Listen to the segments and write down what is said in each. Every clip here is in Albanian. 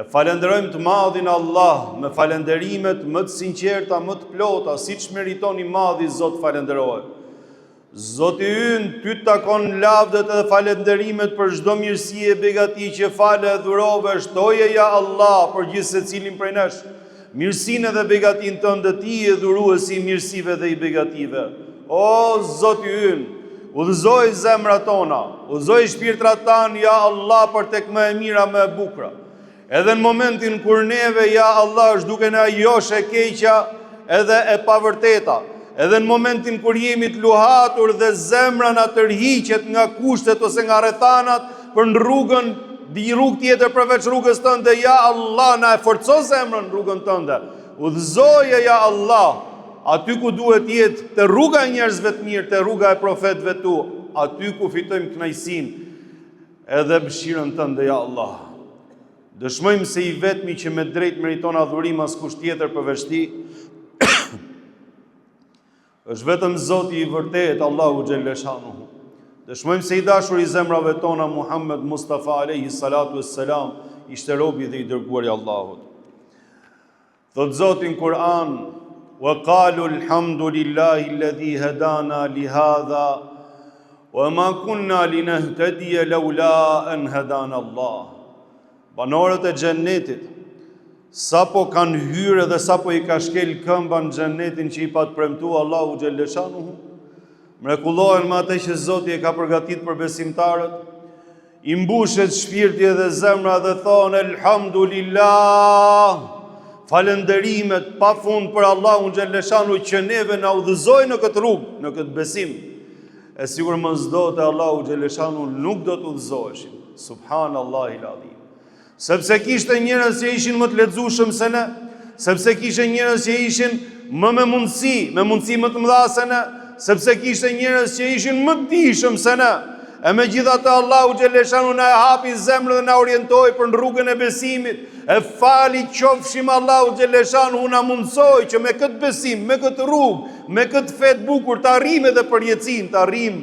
E falënderojmë të madhin Allah me falënderimet më të sinqerta, më të plota, siç meriton i madhi Zot falënderohet. Zoti ynë, ty të takon lavdet edhe falënderimet për çdo mirësi e begati që fale e dhurove, shtoje ja Allah për gjithsecilin prej nesh. Mirësinë edhe begatinë tënde ti je dhuruesi i mirësive dhe i begative. O Zoti ynë, udhëzoji zemrat tona, udhëzoji shpirtrat tanë ja Allah për tek më e mira më e bukura. Edhe në momentin kur neve, ja Allah, është duke na josh e keqja edhe e pavërteta, edhe në momentin kur jemi të luhatur dhe zemra na tërhiqet nga kushtet ose nga rrethanat për në rrugën, një rrugë tjetër përveç rrugës tënde, ja Allah, na e forco zemrën në rrugën tënde. Udhëzoje, ja Allah, aty ku duhet jetë, te rruga e njerëzve të mirë, te rruga e profetëve tu, aty ku fitojmë kënaqësinë. Edhe mëshirën tënde, ja Allah. Dëshmojmë se i vetmi që me drejt meriton adhurim askush tjetër përveç tij, është vetëm Zoti i vërtetë, Allahu xhelleshanuhu. Dëshmojmë se i dashuri i zemrave tona Muhammed Mustafa alayhi salatu wassalam ishte robi dhe i dërguari i Allahut. Thotë Zoti në Kur'an, "Wa qalu alhamdulillahi alladhi hadana li hadha wa ma kunna linahtadiya laula an hadana Allah." Banorët e xhennetit sapo kanë hyrë dhe sapo i ka shkel këmba në xhennetin që i pat premtu Allahu xhelleshanuhu, mrekullohen me atë që Zoti e ka përgatit për besimtarët, I mbushet shpirti edhe zemra dhe thonë Elhamdulillah Falënderimet pa fund për Allahun xhelleshanuhu që neve na udhëzoi në këtë rrugë, në këtë besim. E sikur mos donte Allahu xhelleshanuhu nuk do të udhëzoheshim. Subhanallahil adhim. Sepse kishte njerëz që ishin më të lexueshëm se ne, sepse kishte njerëz që ishin më me mundësi, me mundësi më të mëdha se ne, sepse kishte njerëz që ishin më të dijshëm se ne. E megjithatë Allahu xhelleshanuhu na e hapi zemrën dhe na orientoi për në rrugën e besimit. E falë i qofshim Allahut xhelleshanuhu na mundësoi që me këtë besim, me këtë rrugë, me këtë fe të bukur të arrijmë edhe përjetësinë, të arrijmë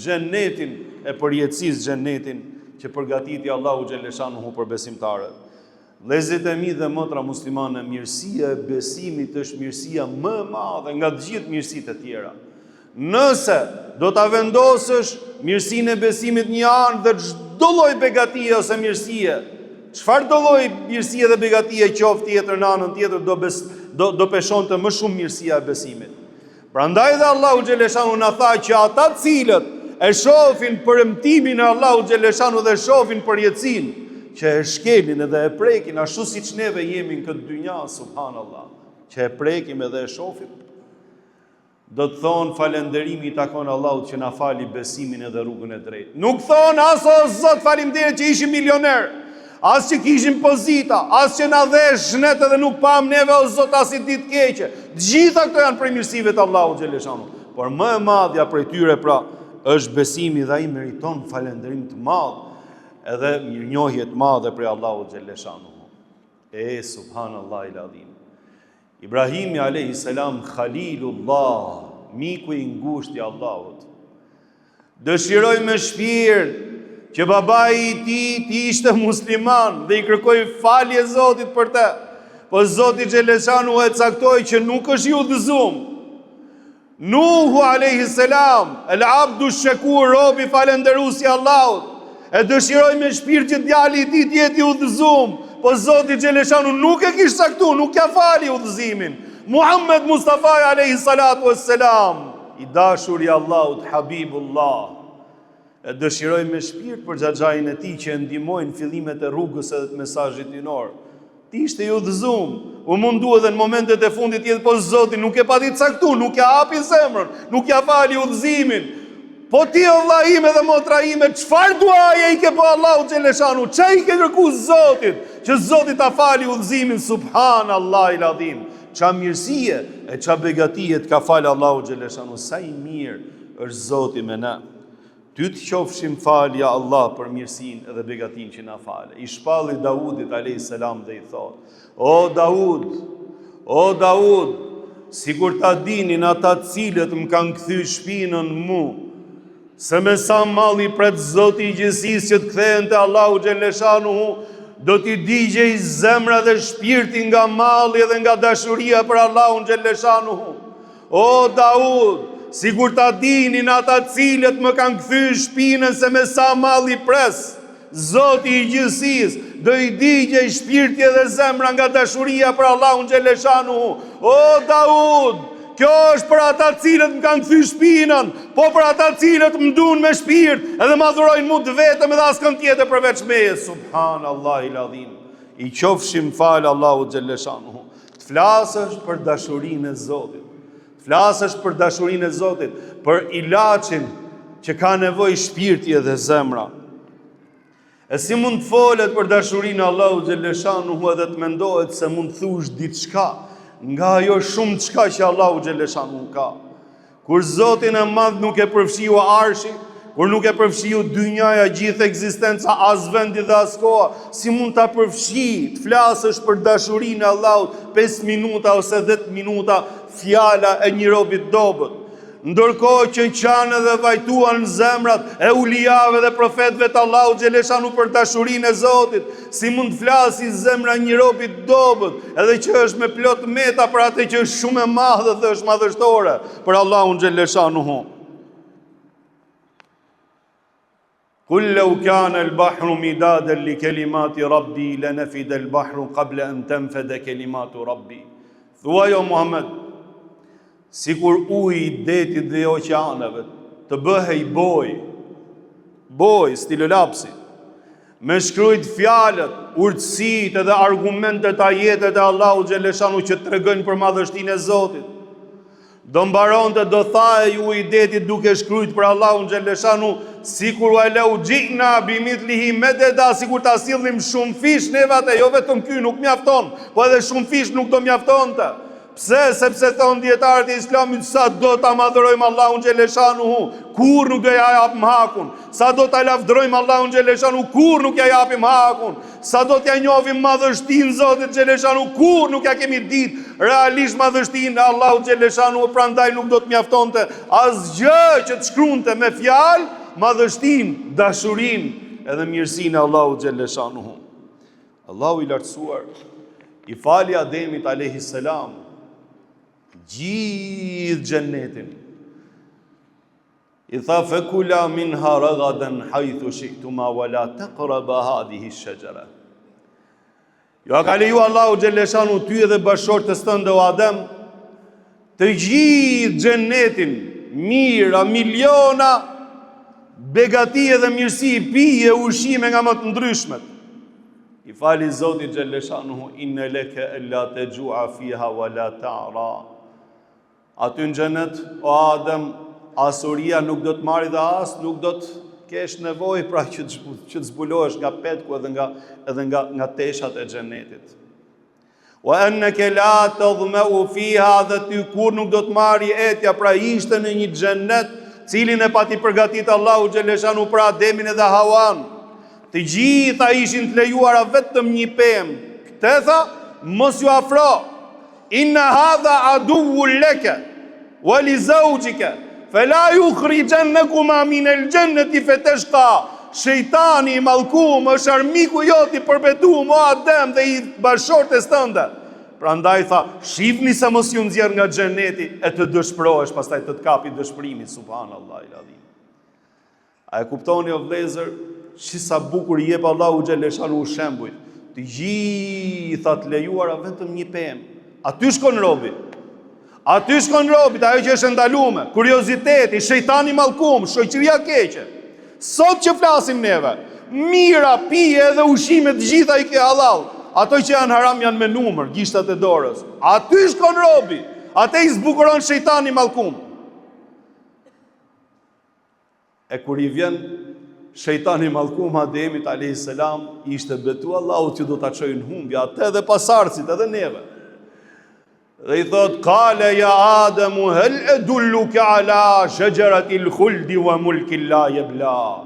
xhennetin e përjetësisë xhennetin që përgatiti Allahu xhelleshanuhu për besimtarët. Vëllezërit e mi dhe motra muslimane, mirësia e besimit është mirësia më e madhe nga të gjithë mirësitë e tjera. Nëse do ta vendosësh mirësinë e besimit një anë dhe çdo lloj begatie ose mirësie, çfarëdo lloj mirësie dhe begatie qoftë tjetër në anën tjetër do bes, do do peshonte më shumë mirësia e besimit. Prandaj dhe Allahu xheleshanuhu na tha që ata të cilët e shofin premtimin e Allahut xheleshanuhu dhe shofin përjetësinë, që e shkelin edhe e prekin ashtu siç neve jemi në këtë dynja, subhanallah, që e prekim edhe e shofim, do të thonë falënderimi i takon Allahut që na fali besimin edhe rrugën e drejtë. Nuk thonë as o Zot faleminderit që ishim milioner. As që kishim pozita, as që na dhe shnet edhe nuk pamë neve o Zot asnjë ditë keqe. Të gjitha këto janë prej mirësive të Allahut xheleshanuhu. Por më e madhja prej tyre pra është besimi dhe ai meriton falënderim të madh edhe mirënjohje të madhe prej Allahut xheleshanuhu. E subhanallahil adhim. Ibrahimi alayhi salam Khalilullah, miku i ngushtë i Allahut. Dëshiroi me shpirt që babai i tij të ishte musliman dhe i kërkoi falje Zotit për të. Po Zoti xheleshanuhu e caktoi që nuk është i udhëzum. Nuhu alayhi salam, el abdu shekur, robi falënderues i Allahut, e dëshiroi me shpirt që djali i tij të jetë i udhëzum, po Zoti xheleshanuhu nuk e kish caktu, nuk ja fali udhëzimin. Muhammed Mustafa alayhi salatu wassalam, I dashuri i Allahut, Habibullah, e dëshiroi me shpirt për xhaxhain e tij që e ndihmoi në fillimet e rrugës edhe të mesazhit hyjnor. Të ishte i udhëzum, u mundu edhe në momentet e fundit të jetë, po Zoti nuk e pati caktu, nuk ja hapi zemrën, nuk ja fali udhëzimin. Po ti o vlla im edhe motra ime, çfarë duaje i ke bo Allahut xheleshanuhu? Ça i ke kërku Zotit që Zoti ta fali udhëzimin subhanallahil adhim? Ça mirësie e ça begatie të ka falë Allahu xheleshanuhu, sa i mirë është Zoti me na. Ty të qofshim falë, ja Allah, për mirësinë edhe begatinë që na fale. I shpalli Daudit, a.s. dhe i thotë, O Daud, o Daud, sikur ta dinin ata të cilët më kanë kthy shpinën mu, Se me sa mall i pret Zoti i gjithësisë që të kthehen te Allahu xheleshanuhu. do t'i digjej zemra dhe shpirti nga malli dhe nga dashuria për Allahun xhelleshanuhu. O Daud, sikur ta dinin ata të cilët më kanë kthy shpinën se me sa mall i pres, Zoti i gjithësisë, do i digjej shpirti edhe zemra nga dashuria për Allahun xhelleshanuhu. O Daud, kjo është për ata të cilët më kanë kthy shpinën, po për ata të cilët më dunë me shpirt, edhe më adhurojnë mu të vetëm edhe askënd tjetër përveç meje. Subhanallahil adhim. I qofshim falë Allahut xhelleshanuhu. Të flasësh për dashurinë e Zotit. Të flasësh për dashurinë e Zotit, për ilaçin që ka nevojë shpirti edhe zemra. E si mund të folet për dashurinë e Allahut xhelleshanuhu edhe të mendohet se mund të thush diçka nga ajo shumëçka që Allahu xhelleshanuhu ka. Kur Zotin e madh nuk e përfshiu arshi, kur nuk e përfshiu dynjaja gjithë ekzistenca, as vendi dhe as koha, si mund ta përfshijë të flasësh për dashurinë e Allahut 5 minuta ose 10 minuta fjala e një robi të dobët. Ndërkohë që qanë dhe vajtuan zemrat e eulijave dhe profetëve të Allahut xheleshanuhu për dashurinë e Zotit, si mund të flasi zemra e një robi të dobët, edhe që është me plot meta për atë që është shumë e madhe dhe është madhështore për Allahun xheleshanuhu. Kul lau kana al bahru midadan li kalimati rabbi la nafida al bahru qabla an tanfada kalimatu rabbi. Thuaj o Muhammed, sikur uji i detit dhe i oqeaneve të bëhej bojë, bojë stilolapsi, me shkrujt fjalët, urtësitë edhe argumentet ajetet e Allahut xheleshanuhu që tregojnë për madhështinë e Zotit. Do mbaronte do thahej uji i detit duke shkrujt për Allahun xheleshanuhu, sikur ue leu xhi'na bi mithlihi mededa, sikur ta sillnim shumëfish neve atë, jo vetëm ky nuk mjafton, po edhe shumëfish nuk do mjaftonte. Pse? Sepse thonë dijetarët e islamit, sa do ta madhërojmë Allahun xheleshanuhu, kurrë nuk do ja japim hakun. Sa do ta lavdërojmë Allahun xheleshanuhu, kurrë nuk ja japim hakun. Sa do t'ja njohim madhështinë Zotit xheleshanuhu, kurrë nuk ja kemi ditë realisht madhështinë e Allahut xheleshanuhu, prandaj nuk do të mjaftonte asgjë që të shkrunte me fjalë madhështinë, dashurinë edhe mirësinë e Allahut xheleshanuhu. Allahu i lartësuar i fali Ademit alayhi salam gjithë xhennetin. I tha fekula minha ragaden hajthu shi'tuma wa la taqraba hadhihi shajara. Jua ka leju Allahu xheleshanuhu ty edhe bashkëshortes tënde o Adem të gjithë xhennetin, mijëra, miliona begati edhe mirësi, pije, ushqime nga më të ndryshmet. I fali Zoti xheleshanuhu inne leke ella texhua fiha wa la ta'ra. Aty në xhenet, o Adem, as uria nuk do të marri dhe as nuk do të kesh nevojë pra që të, që të zbulohesh nga petku edhe nga edhe nga nga teshat e xhenetit. Wa annaka la tadhma'u fiha dhe ty kurrë nuk do të marri etja, pra ishte në një xhenet, cilin e pati përgatit Allahu xheleshanuhu për Ademin edhe Hawan. Të gjitha ishin të lejuara vetëm një pemë. Këtë tha, mos ju afro. Inna hadha aduwwun leke wa li zawjike fela jukhrixhennekuma minel xhenneti feteshka. Shejtani i mallkum është armiku jot i përbetum o Adem dhe i bashkëshortes tënde. Prandaj tha, shihni se mos ju nxjerr nga xheneti e të dëshpërohesh, pastaj të të kapi dëshpërimi, subhanallahil adhim. A e kuptoni o vëllezër, si sa bukur i jep Allahu xheleshanuhu shembujt. Të gjitha të lejuara vetëm një pemë. Aty shkon robi. Aty shkon robi, ajo që është e ndalume, kurioziteti, shejtani i mallkum, shoqëria e keqe. Sot që flasim neve, mira, pije edhe ushqime të gjitha i ke hallall. Ato që janë haram janë me numër, gishtat e dorës. Aty shkon robi. Atë i zbukuron shejtani i mallkum. E kur i vjen shejtani i mallkum Ademit alayhis salam, ishte betu Allahu që do ta çojë në humbje atë edhe pasardhësit edhe neve. Dhe i thot kale ja Ademu hel edulluke ala shexheratil khuldi wa mulkin la jebla.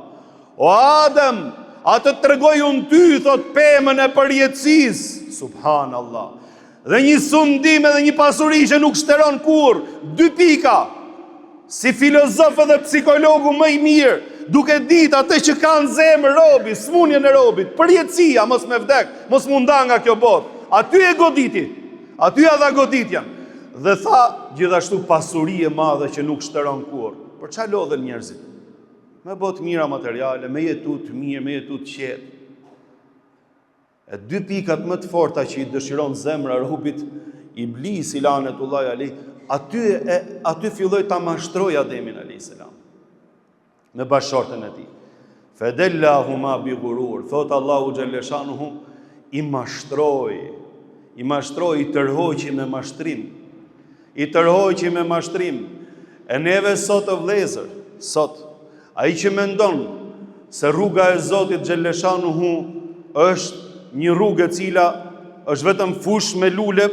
O Adem, a të tregoj unë ty, thot pemën e përjetësisë. Subhanallah. Dhe një sundim edhe një pasuri që nuk shteron kurrë, dy pika. Si filozof edhe psikologu më i mirë. duke ditë atë që ka në zemër robi, smunjen e robit, përjetësia, mos me vdek, mos m'u nda nga kjo botë. Aty e goditi, aty ia dha goditjen. Dhe tha, gjithashtu pasuri e madhe që nuk shteron kurrë. Për ça lodhen njerëzit? Me bo të mira materiale, me jetu të mirë, me jetu të qetë. E dy pikat më të forta që i dëshiron zemra robit, Iblisi lanetullahi alejh, aty e aty filloi ta mashtrojë Ademin alayhis salam me bashkëshorten e tij. Fedellahuma bi ghurur, thot Allahu xhelleshanuhu, i mashtroi, i mashtroi, i tërhoqi me mashtrim. I tërhoqi me mashtrim. E neve sot o vëllezër, sot ai që mendon se rruga e Zotit xhelleshanuhu është një rrugë e cila është vetëm fushë me lule,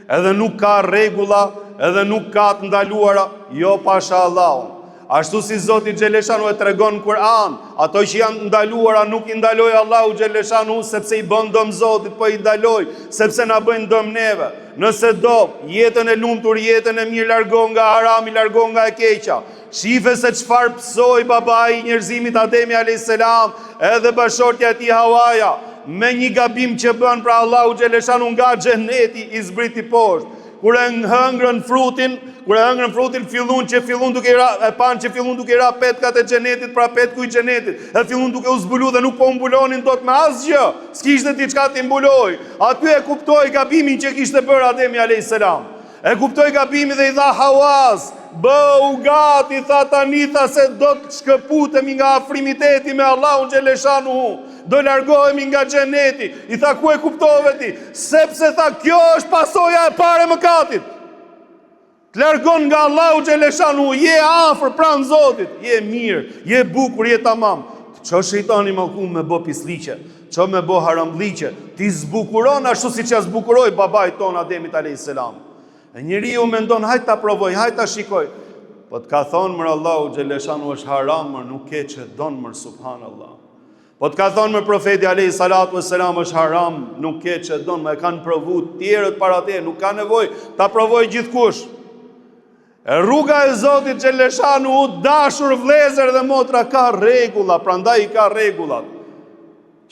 edhe nuk ka rregulla, edhe nuk ka të ndaluara, jo pasha Allahun. Ashtu si Zoti xhelleshanuhu e tregon në Kur'an, ato që janë të ndaluara nuk i ndaloi Allahu xhelleshanuhu sepse i bën dëm Zotit, po i ndaloi sepse na bëjnë dëm neve. Nëse do jetën e lumtur, jetën e mirë largohu nga harami, largohu nga e keqja. Shife se çfarë pësoi babai i njerëzimit Ademi alayhis salam, edhe bashkëshortja e tij Hawaja, me një gabim që bën pra Allahu xhelleshanuhu nga xheneti i zbriti poshtë. Kur e hëngrën frutin, kur e hëngrën frutin, fillun që fillun duke i ra, e panë që fillun duke i ra petkat e xhenetit, pra petku i xhenetit, e fillun duke u zbulu dhe nuk po u mbulonin dot me asgjë, s'kishte diçka t'i mbulojë. Aty e kuptoi gabimin që kishte bërë Ademi alayhis salam. E kuptoi gabimin dhe i tha Hawas, bëhu gati, tha tani, tha se do të shkëputemi nga afrimiteti me Allahun xhelleshanuhu. Do largohemi nga xheneti. I tha ku e kuptove ti? Sepse tha kjo është pasoja e parë e mëkatit. Të largon nga Allahu xhelleshanuhu, je afër pranë Zotit, je mirë, je bukur, je tamam. Të çon shejtani i mallkum me bo pisliqe, çon me bo haramlliqe, t'i zbukuron ashtu siç ia zbukuroi babait tonë Ademit alayhis salam. E njeriu mendon hajt ta provoj, hajt ta shikoj. Po të ka thonë mër Allahu xhelleshanuhu është haram, mër nuk ke ç'e don mër subhanallah. Po të ka thonë mër profeti alejhi salatu ve selam është haram, nuk ke ç'e don, më e kanë provu tjerët para teje, nuk ka nevojë ta provojë gjithkush. E rruga e Zotit xhelleshanuhu dashur vllezër dhe motra ka rregulla, prandaj i ka rregullat.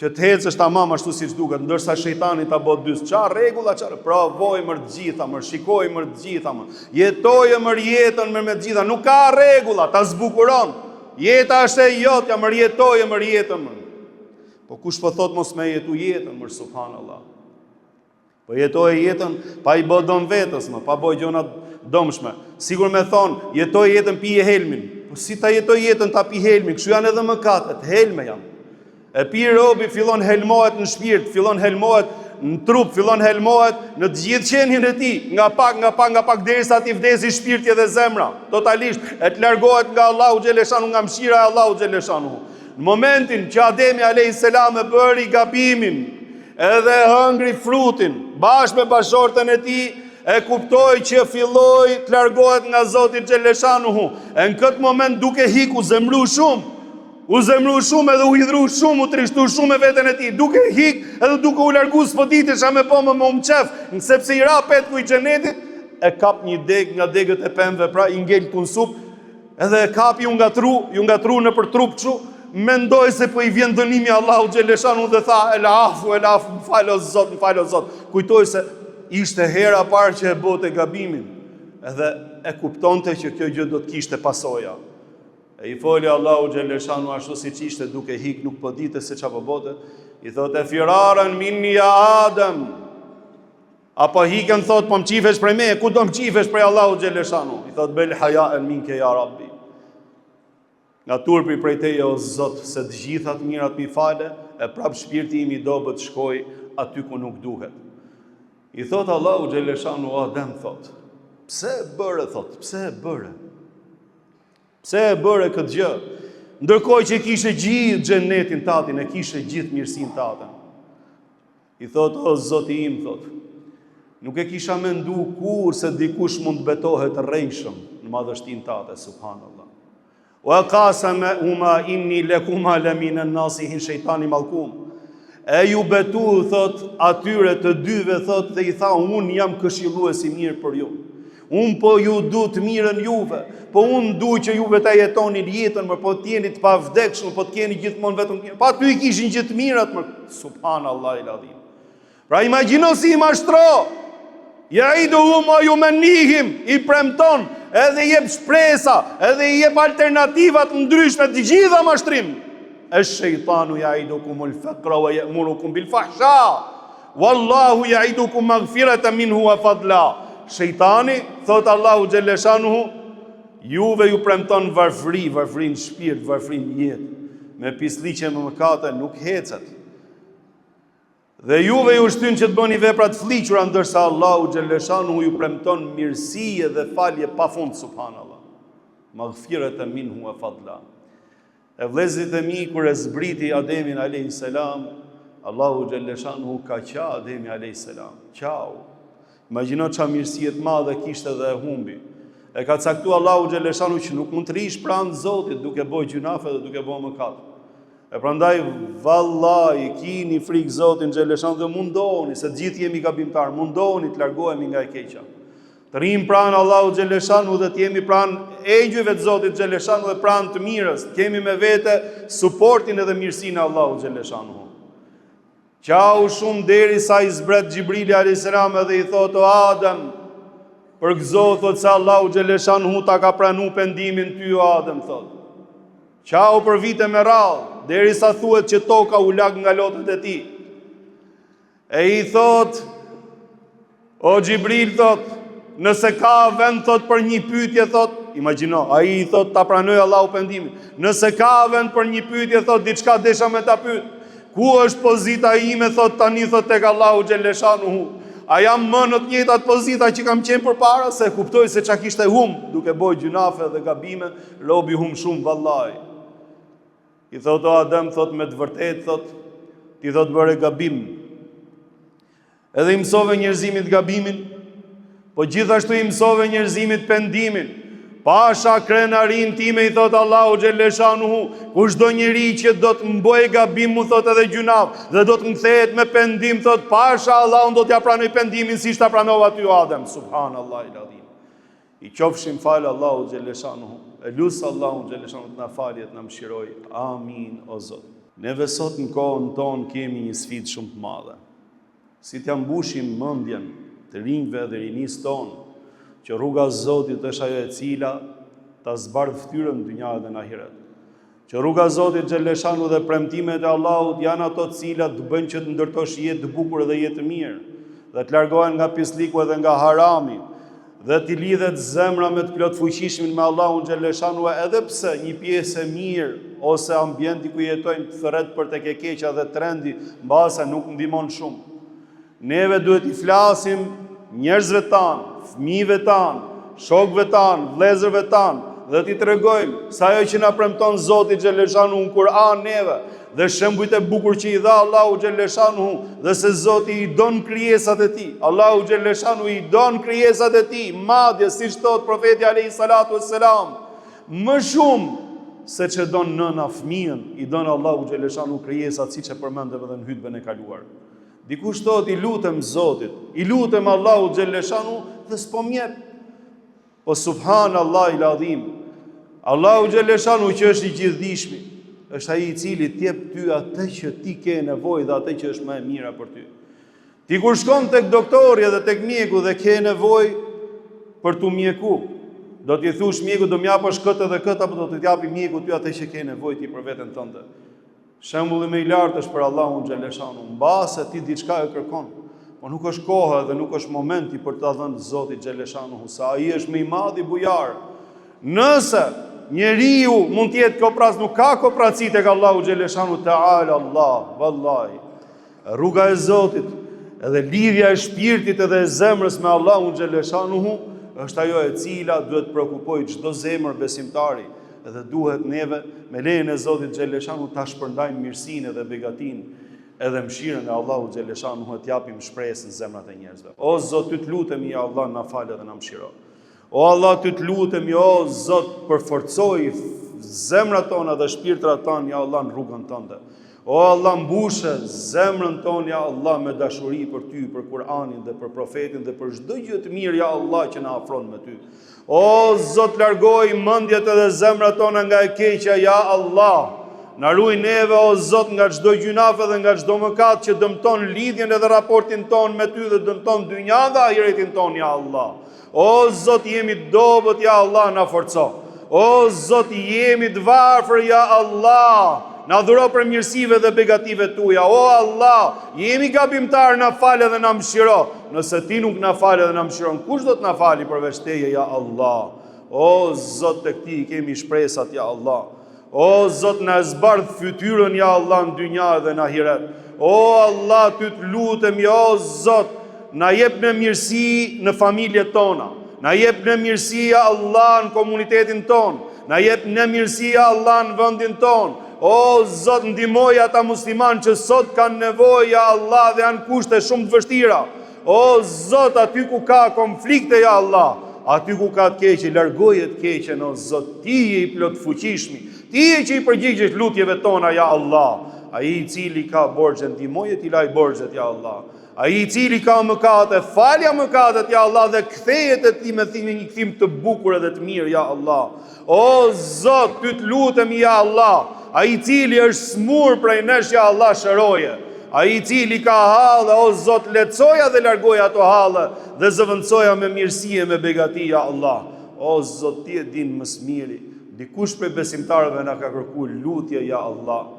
Që të ecësh tamam ashtu siç duket, ndërsa shejtani ta bën dyz. Ça rregulla, ça provoj mër të gjitha, mër shikoj mër të gjitha, mër. Jetoje mër jetën mër me të gjitha, nuk ka rregulla, ta zbukuron. Jeta është e jotja, mër jetoje mër jetën mër. Po kush po thot mos me jetu jetën, mër subhanallah. Po jetoje jetën pa i bo dëm vetes, më, pa bo gjona dëmshme. Sikur me thonë, jetoje jetën pije helmin. Po si ta jetoj jetën ta pi helmin, kështu janë edhe mëkatet, helme janë. E pi robi fillon helmohet në shpirt, fillon helmohet në trup, fillon helmohet në të gjithë qenien e tij, nga pak, nga pak, nga pak derisa t'i vdesi shpirti dhe zemra, totalisht e të largohet nga Allahu xheleshanuhu, nga mëshira e Allahu xheleshanuhu. Në momentin që Ademi alayhis salam e bëri gabimin, edhe e hëngri frutin bashkë me bashkëshorten e tij, e kuptoi që filloi të largohet nga Zoti xheleshanuhu. E në këtë moment duke hik u zemru shumë, U zemru shumë edhe u hidhru shumë, u trishtu shumë me veten e tij, duke hik edhe duke u largu s'po dite ça me bo më me u mqef, sepse i ra petku i xhenetit, e kap një degë nga degët e pemëve, pra i ngel këtu në sup, edhe e kap iu ngatru, iu ngatru nëpër trup kështu, mendoi se po i vjen dënimi Allahu xheleshanuhu dhe tha, el afu, el afu, më fal o Zot, më fal o Zot. Kujtoi se ishte hera e parë që e bote gabimin, edhe e kuptonte që kjo gjë do të kishte pasoja. E i foli Allahu xheleshanuhu ashtu siç ishte duke hik, nuk po dite se ça po bote. I thote firaren minni ja Adem. A po hiken thot po mqifesh prej meje, ku do mqifesh prej Allahu xheleshanuhu? I thot bel hajaen minke ja Rabbi. Nga turpi prej teje o Zot se të gjitha të mirat m'i fale, e prap shpirti im i dobët shkoi aty ku nuk duhet. I thot Allahu xheleshanuhu Adem thot. Pse e bëre thot? Pse e bëre? Pse e bëre këtë gjë? Ndërkohë që kishe gjithë xhenetin tatin, e kishe gjithë mirësinë taten. I thot, o Zoti im, thot, nuk e kisha mendu kurrë se dikush mund të betohet rrejshëm në madhështinë tate, subhanallah. Wa qasamahuma inni lakuma lamina nasihin shejtani mallkum. E ju betu, thot, atyre të dyve, thot, dhe i tha, unë jam këshillues i mirë për ju. Unë po ju du të mirën juve, po unë du që juve ta jetoni jetën, më po të jeni të pavdekshëm, po të keni gjithmonë vetëm të mirë. Pa aty i kishin gjithë të mirat, më subhanallahil adhim. Pra imagjino si i mashtro. Jaiduhum ue jumennihim, i premton, edhe i jep shpresa, edhe i jep alternativa të ndryshme, të gjitha mashtrim. Esh shejtanu jaidukumul fekra ue jemurukum bil fahsha. Wallahu jaidukum magfireten minhu ue fadla. Shejtani, thot Allahu xhelleshanuhu, juve ju premton varfri, varfri në shpirt, varfri në jetë. Me pisliqe me mëkate nuk hecet. Dhe juve ju shtyn që të bëni vepra të flliqura ndërsa Allahu xhelleshanuhu ju premton mirësi dhe falje pafund subhanallah. Magfireten minhu wa fadla. E vëllezërit e mi kur e zbriti Ademin alayhis salam, Allahu xhelleshanuhu ka qa Ademi alayhis salam. Qau. Imagjino ça mirësie të madhe kishte dhe e humbi. E ka caktu Allahu xhelleshanuhu që nuk mund të rrish pranë Zotit duke bo gjynafe dhe duke bo mëkat. E prandaj vallahi kini frikë Zotin xheleshan dhe mundohuni se të gjithë jemi gabimtar, mundohuni të largohemi nga e keqja. Të rrimë pranë Allahut xheleshanu dhe të jemi pranë engjëjve të Zotit xheleshanu dhe pranë të mirës, të kemi me vete suportin edhe mirësinë e Allahut xheleshanu. Qau shumë deri sa i zbret Xhibrili a.s. edhe i thotë o Adem, përgëzohu thotë se Allahu xheleshanuhu ta ka pranu pendimin ty o Adem, thotë. Qau për vite me radhë, deri sa thuhet që toka u lag nga lotët e tij. E i thotë, O Xhibril thot, nëse ka vend thot për një pyetje thot, imagjino, ai i thot ta pranoi Allahu pendimin. Nëse ka vend për një pyetje thot diçka desha me ta pyet. Ku është pozita ime thot tani thot tek Allahu xheleshanuhu. A jam më në të njëjtat pozita që kam qenë përpara se e kuptoi se ça kishte humb duke bo gjynafe dhe gabime, robi humb shumë vallahi. I thot o Adem thot me të vërtetë thot ti thot bëre gabim. Edhe i mësove njerëzimit gabimin, po gjithashtu i mësove njerëzimit pendimin. Pasha krenarinë time i thot Allahu xheleshanuhu, kushdo njeri që do të më bojë gabim mu thot edhe gjynaf, dhe do të më kthehet me pendim thot pasha Allahun do t'ja pranoj pendimin siç ta pranova ty Adem, subhanallahil adhim. I qofshim falë Allahu xheleshanuhu, e lus Allahun xheleshanuhu të na falë e të na mëshirojë. Amin o Zot. Neve sot në kohën tonë kemi një sfidë shumë të madhe. Si t'ja mbushim mendjen të rinjve dhe rinisë tonë, që rruga e Zotit është ajo e cila ta zbardh fytyrën në dynja dhe në ahiret. Që rruga e Zotit xheleshanu dhe premtimet e Allahut janë ato të cilat të bëjnë që të ndërtosh jetë të bukur dhe jetë të mirë, dhe të largohen nga pisliku edhe nga harami, Dhe t'i lidhet zemra me të plotfuqishmin me Allahun xheleshanu edhe pse një pjesë e mirë ose ambienti ku jetojmë të thërret për tek e keqja dhe trendi mbase nuk ndihmon shumë. Neve duhet t'i flasim njerëzve tanë, fëmijëve tanë, shokëve tanë, vëllezërve tanë dhe t'i tregojmë se ajo që na premton Zoti xheleshanu në Kur'an neve dhe shembujt e bukur që i dha Allahu xheleshanuhu dhe se Zoti i don krijesat e tij. Allahu xheleshanuhu i don krijesat e tij, madje siç thot profeti alayhi salatu wassalam, më shumë se ç'e don nëna fëmijën, i don Allahu xheleshanuhu krijesat siç e përmendëm edhe në hutben e kaluar. Dikush thot i lutem Zotit, i lutem Allahu xheleshanuhu dhe s'po m'jep. Po subhanallahil adhim. Allahu xheleshanu që është i gjithëdijshmi, është ai i cili të jep ty atë që ti ke nevojë dhe atë që është më e mira për ty. Ti kur shkon tek doktori edhe tek mjeku dhe ke nevojë për t'u mjeku, do t'i thush mjekut do më japësh këtë dhe këtë apo do të të japi mjeku ty atë që ke nevojë ti për veten tënde. Shembulli më i lartë është për Allahun xheleshanu. Mbase ti diçka e kërkon, po nuk është koha dhe nuk është momenti për ta dhënë Zoti xheleshanu, se ai është më i madhi bujar. Nëse njeriu mund të jetë koprac, nuk ka kopraci tek Allahu xheleshanu teala Allah, vallahi. Rruga e Zotit, edhe lidhja e shpirtit edhe e zemrës me Allahun xheleshanuhu, është ajo e cila duhet të preokupojë çdo zemër besimtari, edhe duhet neve me lejen e Zotit xheleshanuhu ta shpërndajmë mirësinë edhe begatinë edhe mëshirën e Allahut xheleshanuhu e t'japim shpresë në zemrat e njerëzve. O Zot, ty të lutemi ja Allah na fal edhe na mëshiro. O Allah, ty të lutemi, o Zot, përforcoji zemrat tona dhe shpirtrat tanë, ja Allah, në rrugën tënde. O Allah mbushe zemrën tonë ja Allah me dashuri për ty, për Kur'anin dhe për profetin dhe për çdo gjë të mirë ja Allah që na afron me ty. O Zot largoji mendjet edhe zemrat tona nga e keqja ja Allah. Na ruaj neve o Zot nga çdo gjynaf edhe nga çdo mëkat që dëmton lidhjen edhe raportin tonë me ty dhe dëmton dynjanë dhe ahiretin tonë ja Allah. O Zot jemi të dobët ja Allah na forco. O Zot jemi të varfër ja Allah. Na dhuro prej mirësive dhe begative tuja. O Allah, jemi gabimtarë na fal edhe na mëshiro. Nëse ti nuk na fal edhe na mëshiron, kush do të na fali përveç teje ja Allah? O Zot tek ti i kemi shpresat ja Allah. O Zot na e zbardh fytyrën ja Allah në dynja edhe në ahiret. O Allah ty të lutem ja o Zot, na jep ne mirësi në familjet tona. Na jep ne mirësi ja Allah në komunitetin tonë. Na jep ne mirësi ja Allah në vendin tonë. O Zot ndihmoji ata muslimanë që sot kanë nevojë ja Allah dhe janë kushte shumë të vështira. O Zot, aty ku ka konflikte ja Allah, aty ku ka të keqe, largoje të keqen o Zot, ti je i plotfuqishmi, ti je që i përgjigjesh lutjeve tona ja Allah. Ai i cili ka borxhe, ndihmoje t'i lajë borxhet ja Allah. Ai i cili ka mëkate, falja mëkatet ja Allah dhe ktheje te ti me thimi një kthim të bukur edhe të mirë ja Allah. O Zot, ty të lutem ja Allah, ai i cili është smur prej nesh ja Allah shëroje. Ai i cili ka halle, o Zot, lehtësoja dhe largoja ato halle dhe zëvendësoja me mirësi e me begati ja Allah. O Zot, ti e din më së miri. Dikush prej besimtarëve na ka kërku lutje ja Allah.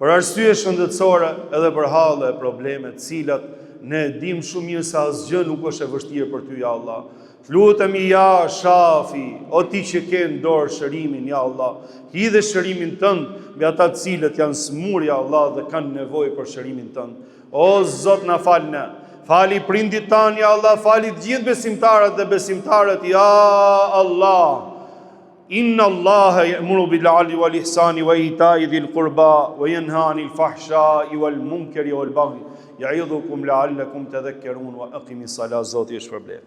Për arsye shëndetësore edhe për halle e probleme të cilat ne e dimë shumë mirë se asgjë nuk është e vështirë për ty ja Allah. Të lutemi ja Shafi, o ti që ke në dorë shërimin ja Allah, hidhe shërimin tënd mbi ata të cilët janë smur ja Allah dhe kanë nevojë për shërimin tënd. O Zot na fal ne, fali prindit tanë ja Allah, fali të gjithë besimtarët dhe besimtaret ja Allah. Inna Allaha ya'muru bil 'adli wal ihsani wa ita'i dhil qurba wa yanha 'anil fahsha'i wal munkari wal baghi ya'idhukum la'allakum tadhakkarun wa aqimis salat Zoti ju shpërbleftë.